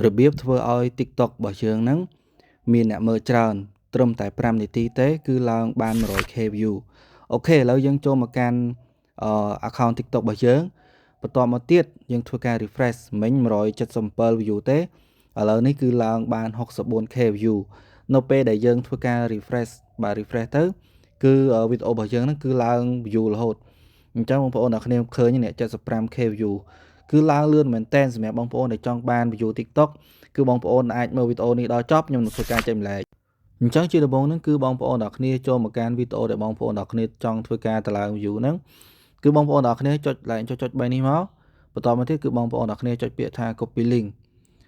របៀបធ្វើឲ្យ TikTok របស់យើងហ្នឹងមានអ្នកមើលច្រើនត្រឹមតែ5នាទីទេគឺឡើងបាន 100K view។ OK ឥឡូវយើងចូលមកកាន់ account TikTok របស់យើងបន្ទាប់មកទៀតយើងធ្វើការ refresh មិញ177 view ទេឥឡូវនេះគឺឡើងបាន 64K view។ នៅពេលដែលយើងធ្វើការ refresh បាទ refresh ទៅគឺវីដេអូរបស់យើងហ្នឹងគឺឡើង view រហូតអញ្ចឹងបងប្អូនអ្នកគ្នាឃើញនេះ 75K view គឺឡើងលឿនមែនតើសម្រាប់បងប្អូនដែលចង់បាន view TikTok គឺបងប្អូនអាចមើលវីដេអូនេះដល់ចប់ខ្ញុំនឹងធ្វើការចែកម្លែកអញ្ចឹងជាដំបូងហ្នឹងគឺបងប្អូនអ្នកគ្នាចូលមកកាន់វីដេអូដែលបងប្អូនអ្នកគ្នាចង់ធ្វើការតម្លើង view ហ្នឹងគឺបងប្អូនអ្នកគ្នាចុចឡើងចុចចុច3នេះមកបន្តមកទៀតគឺបងប្អូនអ្នកគ្នាចុចពាក្យថា copy link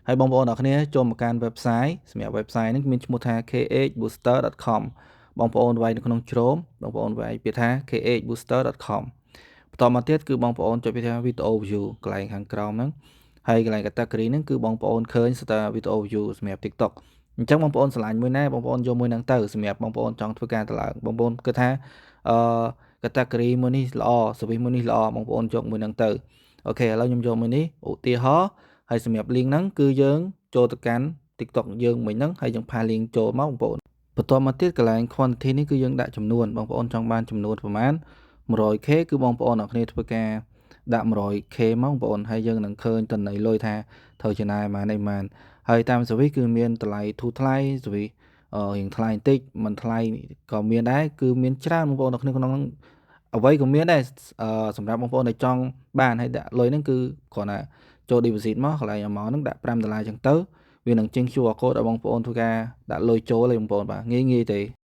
ហើយបងប្អូនអ្នកគ្នាចូលមកកាន់ website សម្រាប់ website ហ្នឹងមានឈ្មោះថា khbooster.com បងប្អូនវាយនៅក្នុង Chrome បងប្អូនវាយពាក្យថា khbooster.com បន្តមកទៀតគឺបងប្អូនចុចពាក្យថា video view កន្លែងខាងក្រោមហ្នឹងហើយកន្លែង category ហ្នឹងគឺបងប្អូនឃើញស្ទើរ video view សម្រាប់ TikTok។ អញ្ចឹងបងប្អូនស្រឡាញ់មួយណាបងប្អូនយកមួយហ្នឹងទៅសម្រាប់បងប្អូនចង់ធ្វើការតម្លើងបងប្អូនគិតថាអឺ category មួយនេះល្អ service មួយនេះល្អបងប្អូនយកមួយហ្នឹងទៅOK ឥឡូវខ្ញុំយកមួយនេះឧទាហរណ៍ហើយសម្រាប់ link ហ្នឹងគឺយើងចូលទៅកាន់ TikTok យើងមិញហ្នឹងហើយយើង paste link ចូលមកបងប្អូនបន្ទាប់មកទៀតកន្លែង quantity នេះគឺយើងដាក់ចំនួនបងប្អូនចង់បានចំនួនប្រមាណ 100K គឺបងប្អូនអ្នកគ្នាធ្វើការដាក់ 100K មកបងប្អូនហើយយើងនឹងឃើញតំណៃលុយថាត្រូវចំណាយប៉ុន្មានអីប៉ុន្មានហើយតាម service គឺមានតម្លៃធូរថ្លៃ service រៀងថ្លៃបន្តិចមិនថ្លៃក៏មានដែរគឺមានច្រើនបងប្អូននៅក្នុងហ្នឹងអ្វីក៏មានដែរសម្រាប់បងប្អូនដែលចង់បានហើយដាក់លុយហ្នឹងគឺគ្រាន់តែចូល deposit មកកន្លែង amount ហ្នឹងដាក់5ដុល្លារអញ្ចឹងទៅវានឹងចេញ QR code ឲ្យបងប្អូនធ្វើការដាក់លុយចូលឲ្យបងប្អូនបាទងាយងាយទេ។